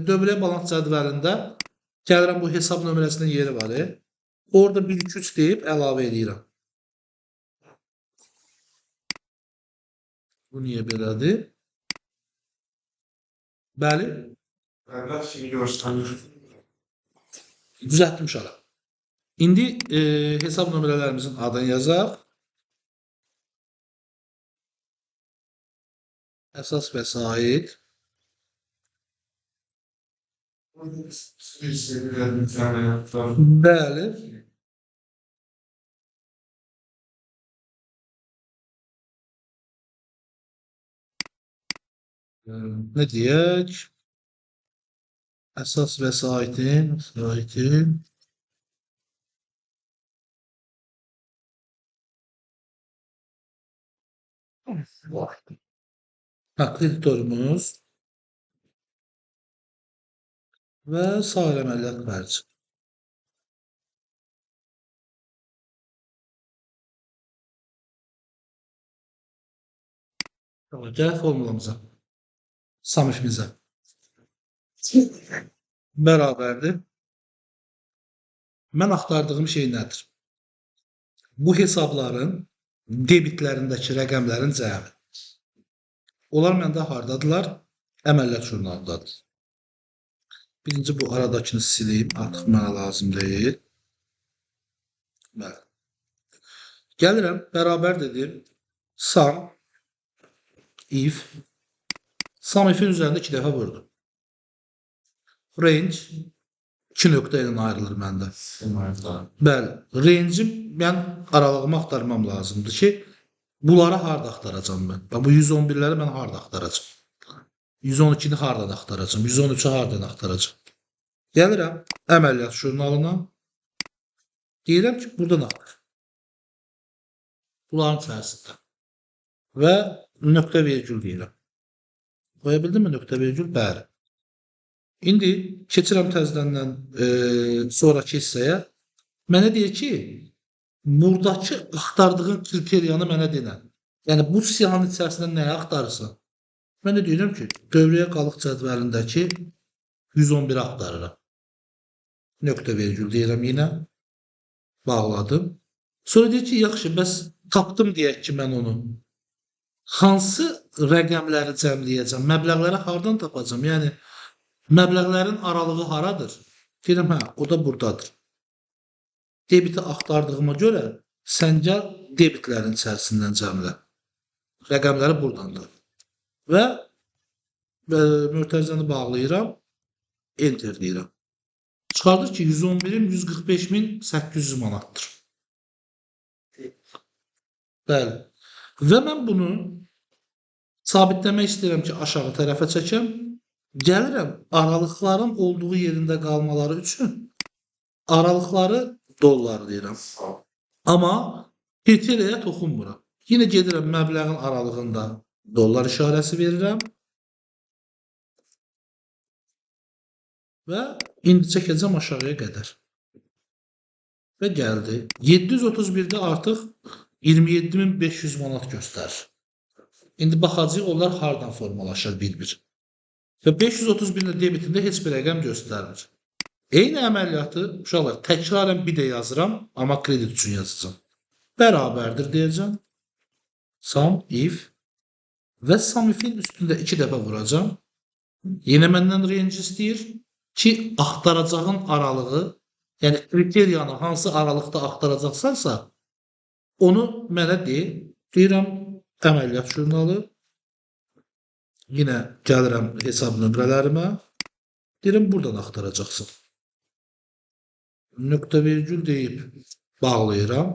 dövrə balans cədvəlində gəlirəm bu hesab nömrəsinin yeri var. Orada 1, 2, 3 deyib əlavə eləyirəm. Bu niyə belədir? Bəli. Əvvəl kimi göstərir. Düzəltdim uşaqlar. İndi hesab nömrələrimizin adını yazaq. Əsas vəsait. Bəli. Nə deyək? Əsas vəsaitin, kreditorumuz və sair əməliyyat xərci. Gələk formulamıza, samifimizə. Bərabərdir. Mən axtardığım şey nədir? Bu hesabların debitlərindəki rəqəmlərin cəmi. Onlar məndə hardadırlar? Əməliyyat jurnalındadır. Birinci bu aradakını sileyim. Artıq mənə lazım deyil. Bəli. Gəlirəm, bərabər dedim. Sum if. Sum if'in üzərində 2 dəfə vurdum. Range 2 nöqtə ilə ayrılır məndə. Bəli. Range'im, mən aralığımı axtarmam lazımdır ki, bunları harda axtaracam mən? Bu 111-ləri mən harda axtaracam? 112-ni hardan axtaracam? 113-ü hardan axtaracam? Gəlirəm əməliyyat jurnalına. Deyirəm ki, buradan axtar. Bunların içərisində. Və nöqtə vergül deyirəm. Qoya bildimmi nöqtə vergül? Bəli. İndi keçirəm təzədən sonrakı hissəyə. Mənə deyir ki, buradakı axtardığın kriteriyanı mənə denən. Yəni bu siyahının içərisində nəyi axtarırsan? Mən də deyirəm ki, dövriyyə qalıq cədvəlindəki 111-i axtarıram. Nöqtə vergül deyirəm yenə. Bağladım. Sonra deyir ki, yaxşı, bəs tapdım deyək ki, mən onu. Hansı rəqəmləri cəmləyəcəm? Məbləğləri hardan tapacam? Yəni, məbləğlərin aralığı haradır? Deyirəm, hə, o da buradadır. Debiti axtardığıma görə sən gəl debitlərin içərisindən cəmlə. Rəqəmləri buradan tap. Və mötərizəni bağlayıram, enter deyirəm. Çıxardır ki, 111-im 145.800 manatdır. Bəli. Və mən bunu sabitləmək istəyirəm ki, aşağı tərəfə çəkəm. Gəlirəm aralıqların olduğu yerində qalmaları üçün aralıqları dollarlayıram. Amma kriteriyaya toxunmuram. Yenə gedirəm məbləğin aralığında dollar işarəsi verirəm. Və indi çəkəcəm aşağıya qədər. Və gəldi. 731-də artıq 27.500 manat göstərir. İndi baxacağıq onlar hardan formalaşır bir-bir. Və 531-də debitində heç bir rəqəm göstərmir. Eyni əməliyyatı uşaqlar təkrarən bir də yazıram, amma kredit üçün yazacağam. Bərabərdir deyəcəm. Sum if və sum if'in üstündə 2 dəfə vuracağam. Yenə məndən range istəyir ki, axtaracağın aralığı, yəni kriteriyanı hansı aralıqda axtaracaqsansa, onu mənə de. Deyirəm, əməliyyat jurnalı. Yenə gəlirəm hesab nömrələrimə. Deyirəm, buradan axtaracaqsın. Nöqtə vergül deyib bağlayıram.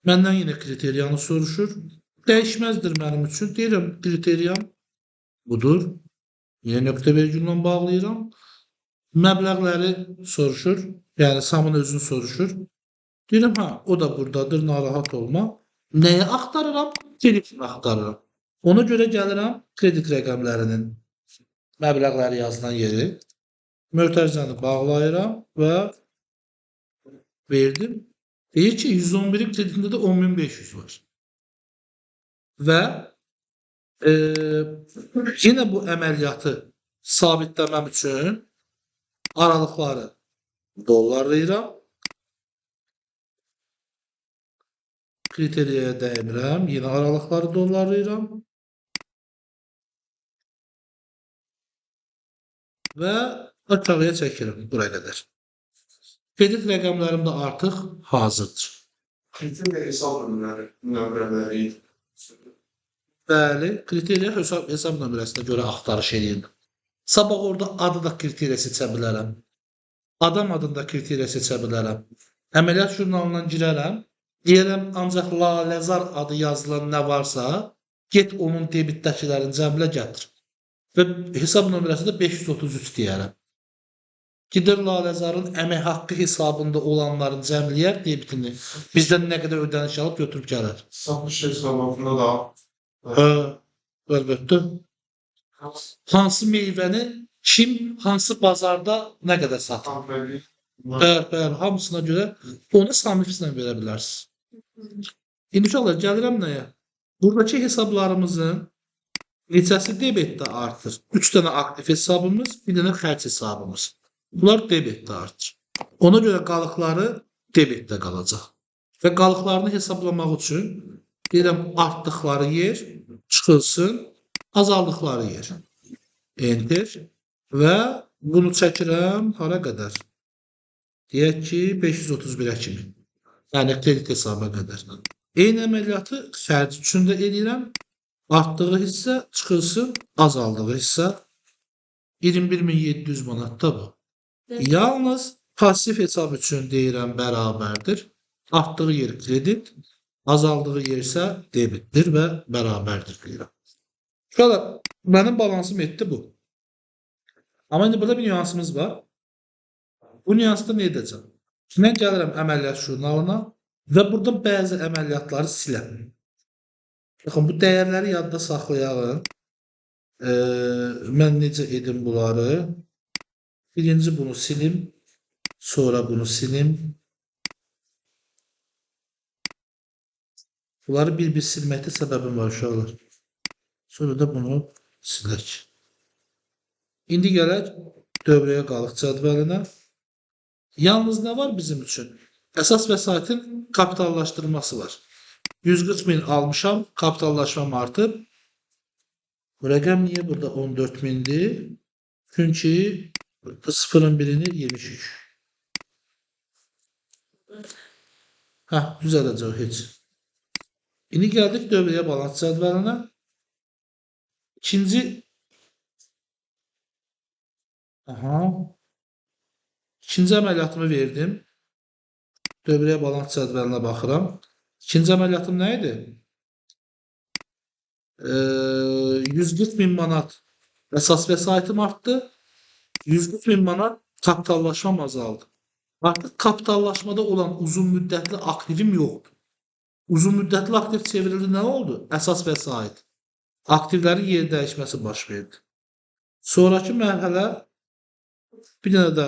Məndən yenə kriteriyanı soruşur. Dəyişməzdir mənim üçün. Deyirəm, kriteriyam budur. Yenə nöqtə vergüllə bağlayıram. Məbləğləri soruşur. Yəni, samın özünü soruşur. Deyirəm, hə, o da buradadır, narahat olma. Nəyi axtarıram? Kreditini axtarıram. Ona görə gəlirəm kredit rəqəmlərinin məbləğləri yazılan yeri. Mötərizəni bağlayıram və verdim. Deyir ki, 111-in kreditində də 10.500 var. Və yenə bu əməliyyatı sabitləməm üçün aralıqları dollarlayıram. Kriteriyaya dəymirəm. Yenə aralıqları dollarlayıram. Və aşağıya çəkirəm buraya qədər. Kredit rəqəmlərim də artıq hazırdır. Kriteriya hesab nömrələri. Bəli, kriteriya hesab nömrəsinə görə axtarış eləyirəm. Sabah orada adı da kriteriya seçə bilərəm. Adam adında kriteriya seçə bilərəm. Əməliyyat jurnalından girərəm. Deyərəm, ancaq Laləzar adı yazılan nə varsa, get onun debitdəkilərini cəmlə gətir. Və hesab nömrəsi də 533 deyərəm. Gedir Laləzarın əmək haqqı hesabında olanların cəmləyər debitini. Bizdən nə qədər ödəniş alıb götürüb gələr. Satış hesabatında da. Hə, əlbəttə. Hansı meyvəni kim, hansı bazarda nə qədər satır? Bəli, bəli, hamısına görə onu samifislə verə bilərsiniz. İndi uşaqlar, gəlirəm nəyə? Buradakı hesablarımızın neçəsi debetdə artır? 3 dənə aktiv hesabımız, bir dənə xərc hesabımız. Bunlar debetdə artır. Ona görə qalıqları debetdə qalacaq. Və qalıqlarını hesablamaq üçün deyirəm, artdıqları yer çıxılsın, azaldıqları yer. Enter və bunu çəkirəm hara qədər? Deyək ki, 531-ə kimi. Yəni, kredit hesaba qədər. Eyni əməliyyatı xərc üçün də eləyirəm. Artdığı hissə çıxılsın, azaldığı hissə 21.700 manat da bu. Yalnız pasiv hesab üçün deyirəm bərabərdir. Artdığı yer kredit, azaldığı yer isə debitdir və bərabərdir deyirəm. Şöyle, mənim balansım etdi bu. Amma indi burada bir nüansımız var. Bu nüansda nə edəcəm? Mən gəlirəm əməliyyat jurnalına. Və burada bəzi əməliyyatları siləm. Baxın, bu dəyərləri yadda saxlayalım. Mən necə edim bunları? Birinci bunu silim. Sonra bunu silim. Bunları bir-bir silməkdə səbəbim var uşaqlar. Sonra da bunu silək. İndi gələk dövrəyə qalıq cədvəlinə. Yalnız nə var bizim üçün? Əsas vəsaitin kapitallaşdırılması var. 140 min almışam, kapitallaşmam artıb. Bu rəqəm niyə burada 14 mindir? Çünki sıfırın birini yemişik. Hə, düzələcək heç. İndi gəldik dövrəyə balans cədvəlinə. İkinci İkinci əməliyyatımı verdim. Dövrəyə balans cədvəlinə baxıram. İkinci əməliyyatım nə idi? 140 min manat əsas vəsaitim artdı. 140 min manat kapitallaşmam azaldı. Artıq kapitallaşmada olan uzun müddətli aktivim yoxdur. Uzun müddətli aktiv çevrildi, nə oldu? Əsas vəsait. Aktivlərin yer dəyişməsi baş verdi. Sonraki mərhələ bir dənə də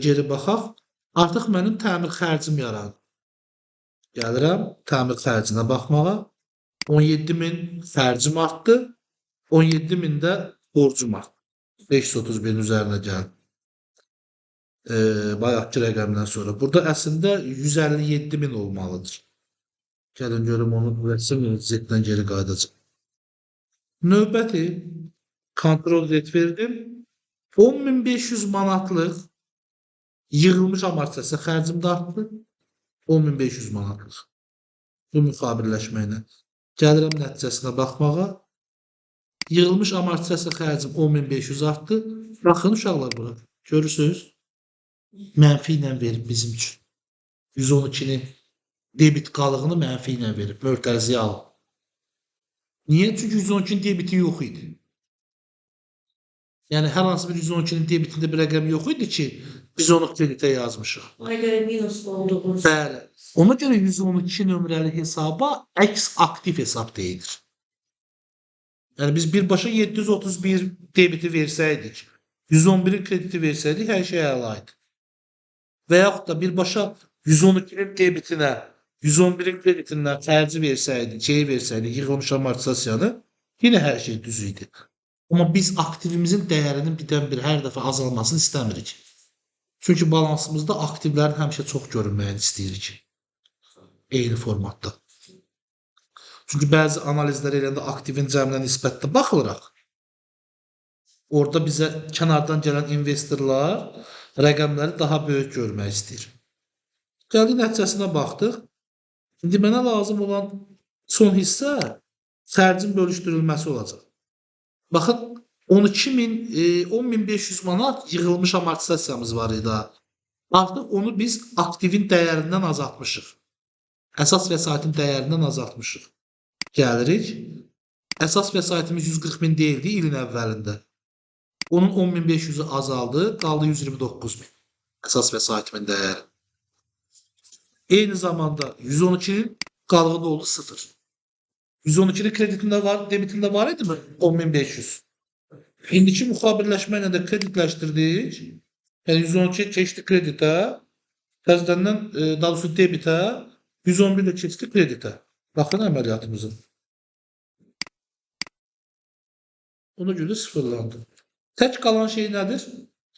geri baxaq. Artıq mənim təmir xərcim yarandı. Gəlirəm təmir xərcinə baxmağa. 17 min xərcim artdı. 17 min də borcum artdı. 531-in üzərinə gəldi. Bayaqki rəqəmdən sonra. Burada əslində 157 min olmalıdır. Gəlin görüm onu rəsm Z-dən geri qayıdacaq. Növbəti Ctrl Z verdim. 10.500 manatlıq yığılmış amortizasiya xərcim də artdı. 10.500 manatlıq. Bu müxabirləşməklə. Gəlirəm nəticəsinə baxmağa. Yığılmış amortizasiya xərcim 10.500 artdı. Baxın uşaqlar bura. Görürsünüz? Mənfi ilə verib bizim üçün. 112-ni debit qalığını mənfi ilə verib. Mörtəziyə alıb. Niyə? Çünki 112-nin debiti yox idi. Yəni hər hansı bir 112-nin debitində bir rəqəm yox idi ki, biz onu kreditə yazmışıq. Ona görə minus olduğu. Bəli. Ona görə 112 nömrəli hesaba əks aktiv hesab deyilir. Yəni biz birbaşa 731 debiti versəydik, 111-in krediti versəydik, hər şey əla idi. Və yaxud da birbaşa 112-nin debitinə 111-in kreditindən xərci versəydik, şeyi versəydik, yığılmış amortizasiyanı, yenə hər şey düz idi. Amma biz aktivimizin dəyərinin birdən-bir hər dəfə azalmasını istəmirik. Çünki balansımızda aktivlərin həmişə çox görünməyini istəyirik. Eyni formatda. Çünki bəzi analizlər eləyəndə aktivin cəminə nisbətdə baxılıraq. Orada bizə kənardan gələn investorlar rəqəmləri daha böyük görmək istəyir. Gəldik nəticəsinə baxdıq. İndi mənə lazım olan son hissə xərcin bölüşdürülməsi olacaq. Baxın, 10.500 manat yığılmış amortizasiyamız var idi. Artıq onu biz aktivin dəyərindən azaltmışıq. Əsas vəsaitin dəyərindən azaltmışıq. Gəlirik. Əsas vəsaitimiz 140 min deyildi ilin əvvəlində. Onun 10.500-ü azaldı, qaldı 129 min. Əsas vəsaitimin dəyəri. Eyni zamanda 112-nin qalığı da oldu 0. 112-nin kreditində var, debitində var idi mi? 10.500. İndiki müxabirləşmə ilə də kreditləşdirdik. Yəni 112 keçdi kreditə, təzədən daha doğrusu debitə, 111 də keçdi kreditə. Baxın əməliyyatımızın. Ona görə sıfırlandı. Tək qalan şey nədir?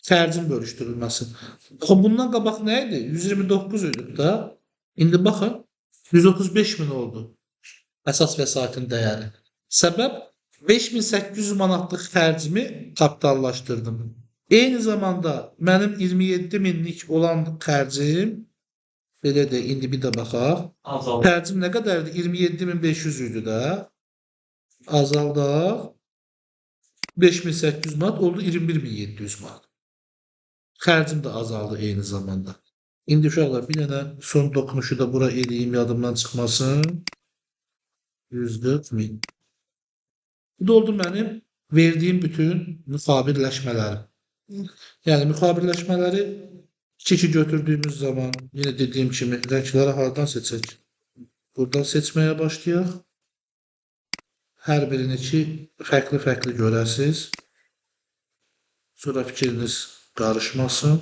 Xərcin bölüşdürülməsi. Baxın, bundan qabaq nə idi? 129 idi da. İndi baxın, 135 min oldu. Əsas vəsaitin dəyəri. Səbəb 5800 manatlıq xərcimi kapitallaşdırdım. Eyni zamanda mənim 27 minlik olan xərcim, belə də indi bir də baxaq. Azaldı. Xərcim nə qədərdir? 27500 idi də. Azaldaq. 5800 manat oldu 21700 manat. Xərcim də azaldı eyni zamanda. İndi uşaqlar bir dənə son dokunuşu da bura eləyim, yadımdan çıxmasın. 140 min. Bu da oldu mənim verdiyim bütün müxabirləşmələrim. Yəni müxabirləşmələri 2 götürdüyümüz zaman yenə dediyim kimi rəngləri hardan seçək? Buradan seçməyə başlayaq. Hər birini ki fərqli-fərqli görəsiniz. Sonra fikriniz qarışmasın.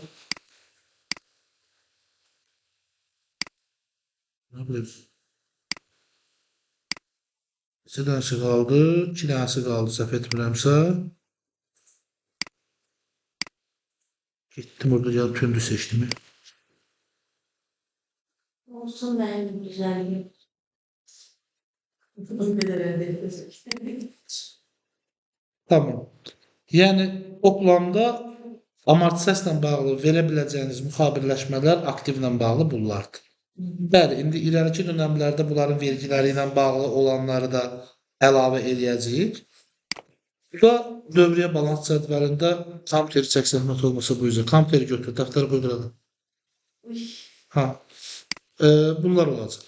Nə bilim. Neçə dənəsi qaldı? 2 dənəsi qaldı, səhv etmirəmsə. Getdim orada gəl tündü seçdim. Olsun mənim güzelliğim. Tamam. Yəni toplamda amortisasiya ilə bağlı verə biləcəyiniz müxabirləşmələr aktivlə bağlı bunlardır. Bəli, indi irəliki dönəmlərdə bunların vergiləri ilə bağlı olanları da əlavə eləyəcəyik. Bu da dövriyyə balans cədvəlində kompüteri çək zəhmət olmasa bu üzrə. Kompüteri götür, dəftər qoy qırağa. Ha. Bunlar olacaq.